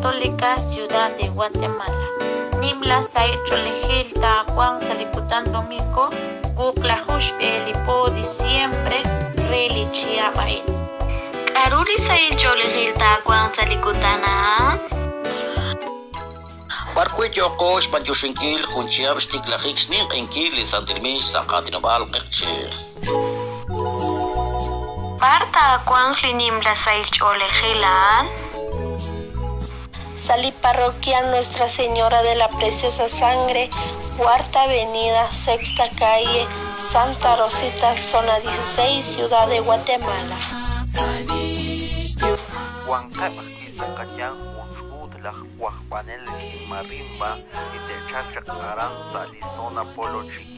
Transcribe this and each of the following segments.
Católica, Ciudad de Guatemala. Nimla sahil ch'oolejil taawanq sa' li kutan domingo wuqlaju xb'e li po diciembre re li chihab' a'in. K'a'ru li sahil ch'oolejil taawanq sa' li kutan a'an? B'ar wi' yooqo xb'antioxinkil jun chihab' xtiklajik xninq'ehinkil li Santil Mix sa' qaatinob'aal Q'eqchi'. B'ar taawanq li nimla sahil ch'oolejil a'an? Sa' li Parroquia Nuestra Señora de la Preciosa Sangre, Cuarta Avenida, Sexta Calle, Santa Rosita, Zona 16, Ciudad de Guatemala. Wankeb' ajwi' sa' qayanq jun ch'uut laj wajb'anel rik'in marimba li te'chalq chaq aran sa' li zona Polochic.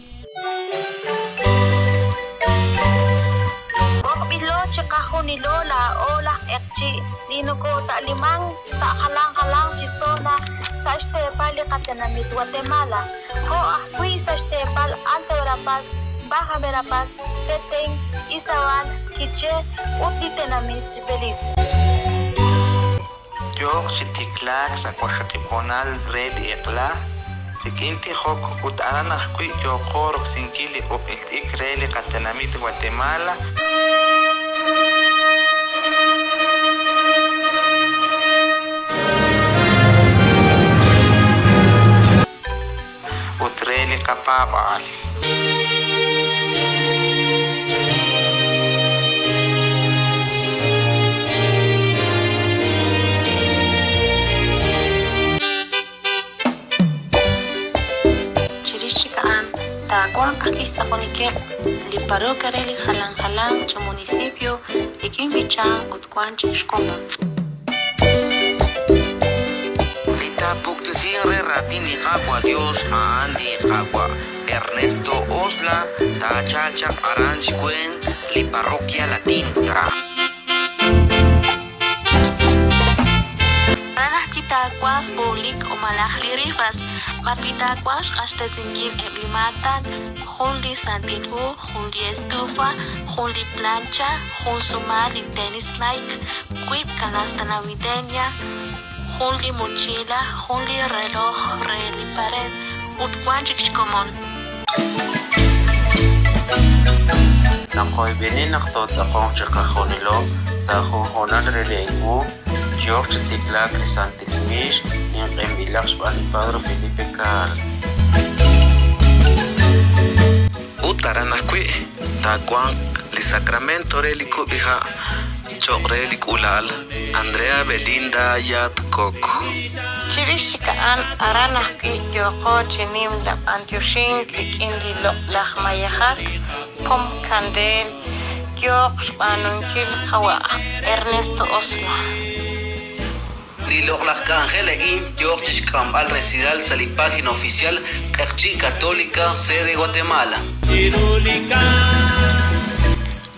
B'oqb'ilo chiqajunilo laa'o laj q'eqchi' li nokota'liman sa' jalan jalanq chi zona sa' xteepal li qatenamit Guatemala, jo' ajwi' sa' xteepal Alta Verapaz, Baja Verapaz, Petén, Izabal, Quiché ut li tenamit Belice. Yooq chi tiklaak sa' waqxaqib' hoonal re li eq'la rik'in tijok ut aran ajwi' yooqo roksinkil li q'uq'il t'ikr re li qatenamit Guatemala. Ut re li qapaab'aal. Chirix chik a'an taawanq ajwi' xtz'aqonikeb' li parroquia re li jalan jalanq chi municipio rik'in b'ichank ut wank chik xkomon. Li taapuktesin re raatin li Qaawa' Dios a'an li Qaawa' Ernesto Osla taachalq chaq aran xweent li parroquia Latinta. Aran ajwi' taawanq b'oolik o malaj li rifas, b'arwi' taawanq xq'axtesinkil eb' li maatan, jun li Santil Hu, jun li estufa, jun li plancha, jun sumal li tenis Nike, wiib' canasta navideña, jun li mochila, jun li reloj re li pared ut wank chik xkomon. Naqoyb'eni naq tootz'aqonq chiqajunilo sa' jun hoonal re li ewu yooq chi tiklaak li Santil Mix ninq'ehinb'ilaq xb'aan li Padre Felipe Caal. Ut aran ajwi' taawanq li sacramento re li kub'iha' cho'q re li k'uula'al Andrea Belinda Yat Kok. Chirix chik a'an aran ajwi' yooqo chi nimla b'antioxink rik'in li loq'laj mayejak, pom kandeel, yooq xb'aanunkil qawa' Ernesto Osla. Li loq'laj k'anjel a'in yooq chi xk'amb'al resilal sa' li página oficial Q'eqchi' Católica sede Guatemala.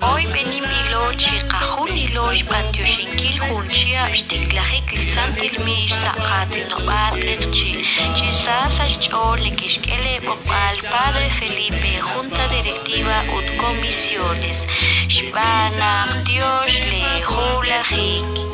Oyb'eninb'ilo chiqajunilo xb'antioxinkil jun chihab' xtiklajik li Santil Mix sa' qaatinob'aal Q'eqchi' chi sa sa' xch'ool neke'xk'e leeb'oqb'al Padre Felipe, Junta Directiva ut Comisiones. Xb'aan naq Dios leejulajik.